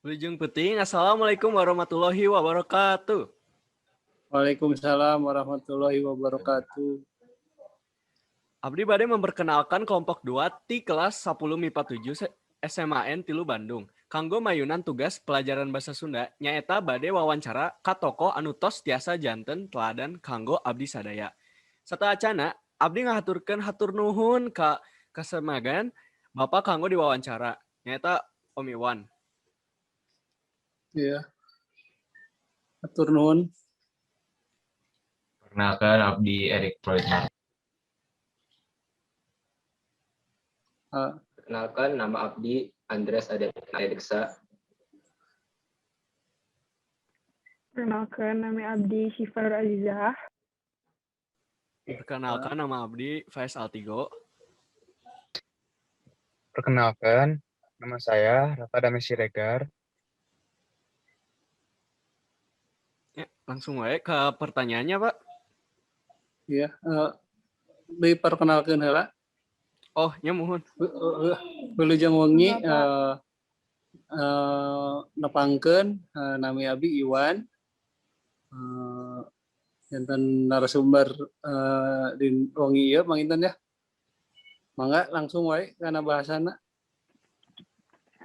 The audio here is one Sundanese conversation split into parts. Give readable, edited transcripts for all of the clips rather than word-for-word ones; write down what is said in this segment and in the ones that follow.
Wilujeng peuting. Assalamualaikum warahmatullahi wabarakatuh. Waalaikumsalam warahmatullahi wabarakatuh. Abdi bade memperkenalkan kelompok 2 ti kelas 10 MIPA 7 SMAN 3 Bandung. Kanggo mayunan tugas pelajaran bahasa Sunda nyaeta bade wawancara ka tokoh anu tos tiasa janten teladan kanggo abdi sadaya. Sateuacana abdi ngahaturkeun hatur nuhun ka kasemagan Bapak kanggo diwawancara nyaeta Om Iwan. Iya. Hatur nuhun. Perkenalkan, abdi Erik Floyd. Perkenalkan, nama abdi Andreas Adeksa. Perkenalkan, nama abdi Syifa Nur Azizah. Perkenalkan, nama abdi Faiz Altigo. Perkenalkan, nama saya Rafa Dame Siregar. Ya, langsung wae ke pertanyaannya, Pak. Iya, diperkenalkeun heula. Oh, nya muhun. Wilujeng wengi, Bapak. Nepangkeun, nami abdi Iwan. Janten narasumber di wengi ieu panginten ya. Mangga langsung wae kana bahasana.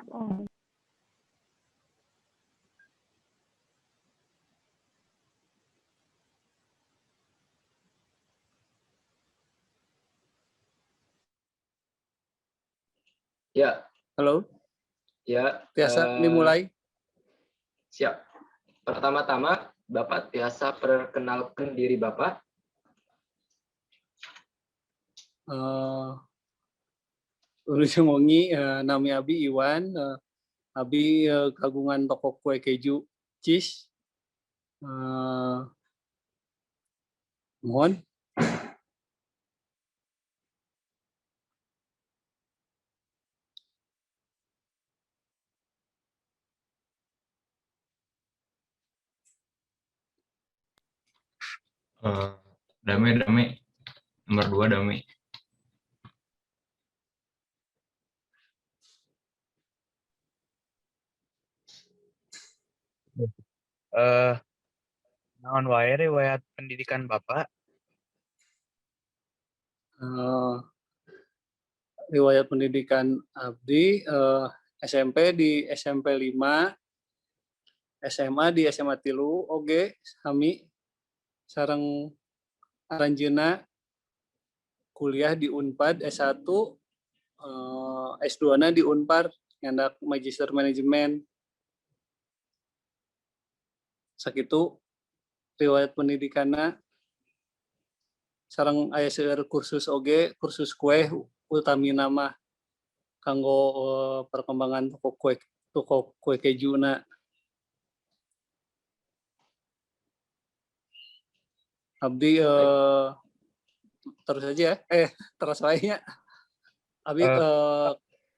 Oh. Ya. Halo. Ya. Tiasa dimulai. Siap. Pertama-tama, Bapak tiasa perkenalkan diri Bapak. Wilujeng wengi, nami abdi Iwan, abdi kagungan toko kue keju cheese. Mohon. Dame, Dame. Nomor 2 Dame. Naon wae riwayat pendidikan Bapak? Riwayat pendidikan abdi, SMP di SMP 5, SMA di SMA 3 oge sami sareng aranjeuna kuliah di Unpad S1, S2-na di Unpar nyandak Magister Manajemen. Sakitu riwayat pendidikanna, sareng aya seueur kursus oge, kursus kue utamina mah kanggo perkembangan toko kue kejuna. Abdi terus aja ya. Terus wae nya. Abdi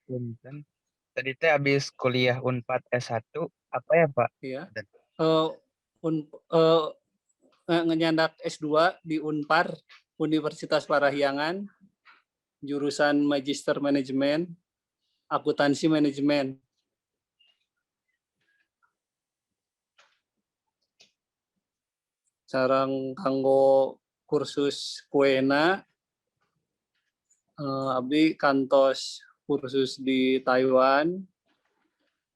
Punten. Tadi teh habis kuliah Unpad S1 apa ya, Pak? Iya. Dan Nyandak S2 di Unpar, Universitas Parahyangan, jurusan Magister Manajemen, Akuntansi Manajemen. Sareng kanggo kursus kuena, abdi kantos kursus di Taiwan,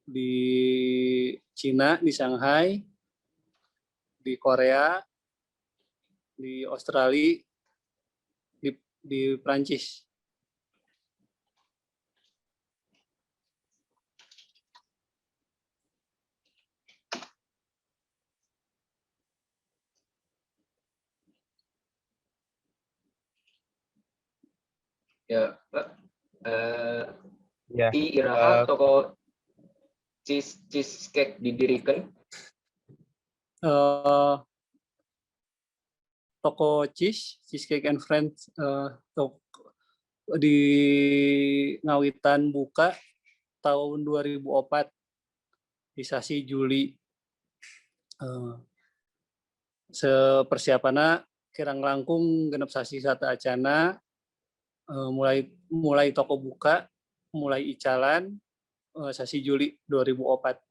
di Cina, di Shanghai, di Korea, di Australia, di Prancis. Ya, Pak. Ya, Di iraha toko cheesecake didirikan? Toko Cheesecake and Friends, toko di ngawitan buka tahun 2004 di sasi Juli. Sepersiapanna kirang langkung genep sasi sateuacana, mulai toko buka, mulai icalan, sasi Juli 2004.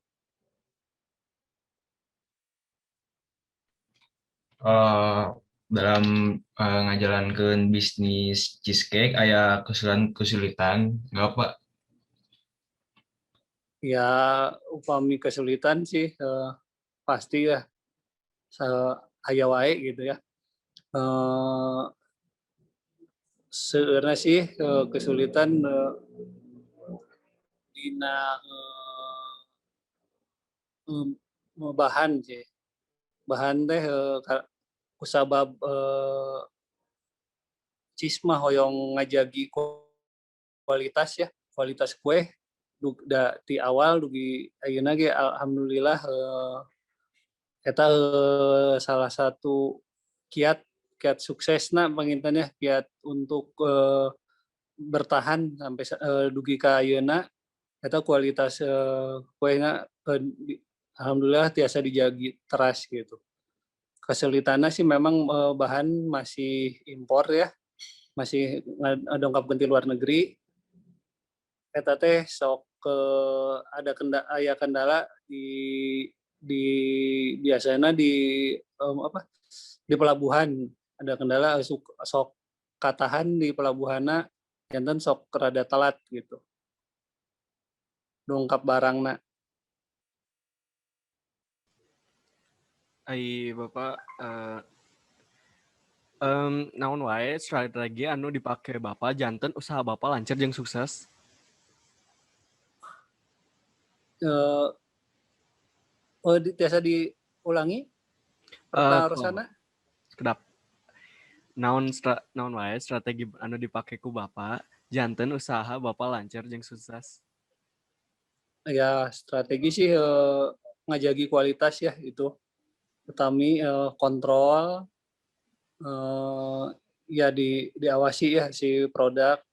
Dalam ngajalankeun bisnis cheesecake aya kesulitan nggak, Pak? Ya, upami kesulitan sih pasti ya, aya wae gitu ya. Seueurna sih kesulitan dina bahan sih. Bahan teh kusabab cheese mah hoyong ngajagi kualitas ya, kualitas kue da, di awal dugi ayeuna ge alhamdulillah eta salah satu kiat kiat suksesna panginten ya, kiat untuk bertahan sampai dugi ka ayeuna eta kualitas kuena alhamdulillah tiasa dijagi teras gitu. Kesulitannya sih memang bahan masih impor ya, masih dongkap ti luar negeri. Eta teh sok ke ada kendala, aya kendala di biasanya di apa, di pelabuhan ada kendala, sok katahan di pelabuhanna, janten sok rada telat gitu dongkap barangna. Ai Bapak naon wae strategi anu dipake Bapak janten usaha Bapak lancar jeung sukses? Oh, tiasa diulangi pertarosanna? Kedap. Naon wae strategi anu dipake ku Bapak janten usaha Bapak lancar jeung sukses? Ya, strategi sih ngajagi kualitas ya, itu utami, kontrol, ya diawasi ya si produk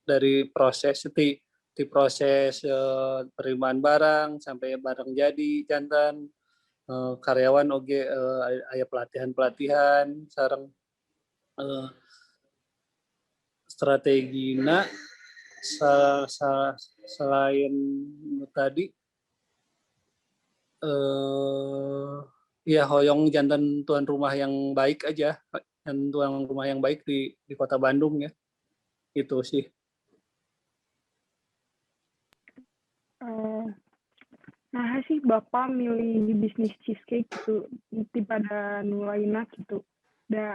dari proses di proses penerimaan barang sampai barang jadi janten karyawan oge aya pelatihan-pelatihan sareng strategina selain tadi ya hoyong janten tuan rumah yang baik aja, dan tuan rumah yang baik di Kota Bandung ya, itu sih. Nah sih Bapak milih bisnis cheesecake gitu daripada nu lainna gitu? Da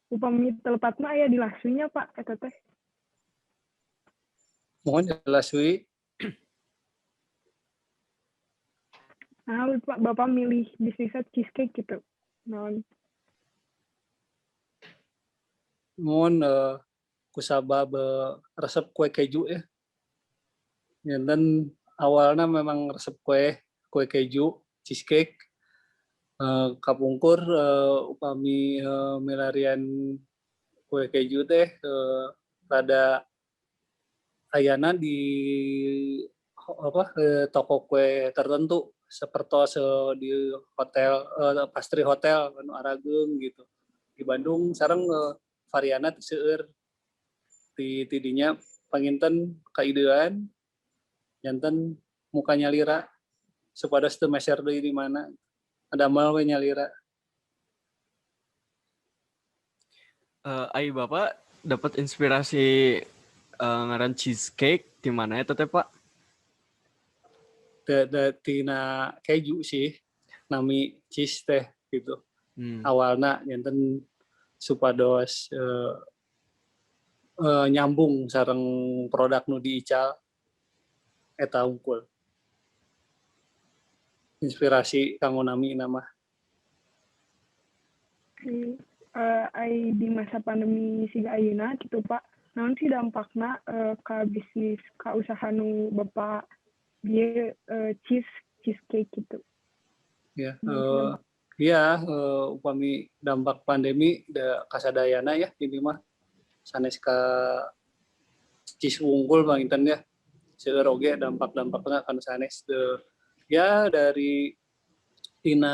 upami teu lepat mah aya di Laswi nya, Pak, eta teh? Muhun, Laswi. Nah, Pak, Bapak milih bisnisnya cheesecake gitu. Naon? Muhun, kusabab resep kue keju ya. Dan awalnya memang resep kue kue keju cheesecake. Kapungkur upami milarian kue keju teh rada ayana di apa, toko kue tertentu seperti di hotel, pastry hotel anu arageung gitu di Bandung, sareng varianna teu seueur. Di tidinya panginten kaidean janten muka nyalira supados teu meser deui di mana, damel we nyalira. Ai Bapak dapat inspirasi ngaran cheesecake di mana eta teh, Pak? Tina keju sih, nami cheese teh gitu. Awalna janten supados nyambung sareng produk nu diical eta unggul. Inspirasi kanggo nami mah. Ai di masa pandemi siga ayeuna gitu, Pak, naon sih dampakna ka bisnis, ka usaha nu Bapak bieu, cheesecake gitu? Ya, iya, upami dampak pandemi da kasadayana ya, ini mah sanes ka cheese wungkul panginten ya. Seueur oge dampak-dampakna kanu sanes teu ya, dari tina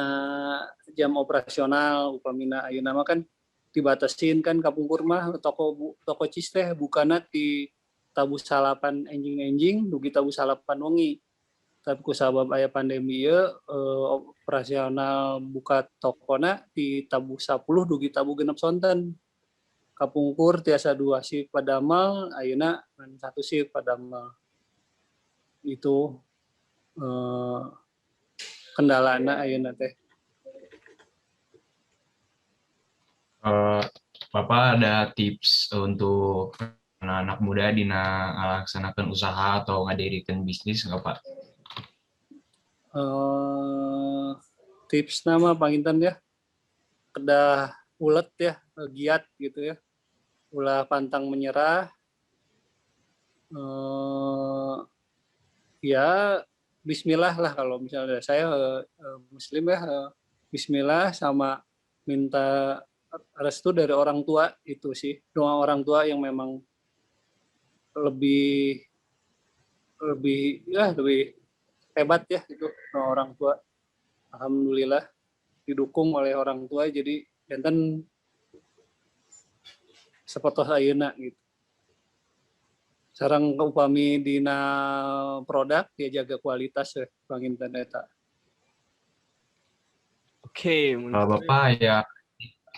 jam operasional. Upamina ayeuna mah kan dibatasin kan, kapungkur mah toko cheese teh bukana di tabuh 9 enjing-enjing dugi tabuh 9 wengi. Tapi kusabab aya pandemi ieu, operasional buka tokona di tabuh 10 dugi tabuh 6 sonten. Kapungkur tiasa dua shift padamel, ayeuna ngan satu shift padamel. Itu kendalana ayeuna teh. Bapak ada tips untuk anak-anak muda dina ngalaksanakeun usaha atau ngadirikeun bisnis nggak, Pak? Tips nama panginten ya, kedah ulet ya, giat gitu ya, ulah pantang menyerah. Ya bismillah lah, kalau misalnya saya muslim ya, bismillah sama minta restu dari orang tua itu sih, doa orang tua yang memang lebih lebih ya lebih hebat ya itu, doa orang tua. Alhamdulillah didukung oleh orang tua, jadi janten sapertos ayeuna gitu. Sareng upami dina produk ya jaga kualitas ya panginten eta. Oke, Kalau Bapak ya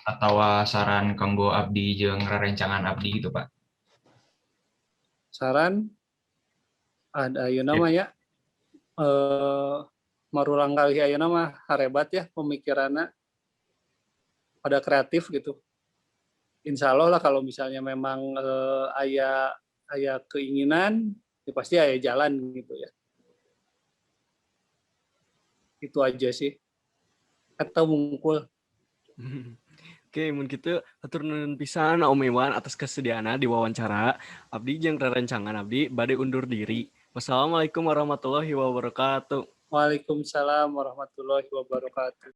atau saran kanggo abdi jeung rerencangan abdi gitu, Pak? Saran ada ayeuna mah ya, murangkalih ayeuna mah harebat ya pemikiranna, pada kreatif gitu. Insya Allah lah kalau misalnya memang aya aya keinginan ya pasti aya jalan gitu ya. Itu aja sih. Atau mungkul. Oke, mun kitu hatur nuhun pisan Om Iwan atas kesediaanna diwawancara. Abdi jeung rerencangan abdi bade undur diri. Wassalamualaikum warahmatullahi wabarakatuh. Waalaikumsalam warahmatullahi wabarakatuh.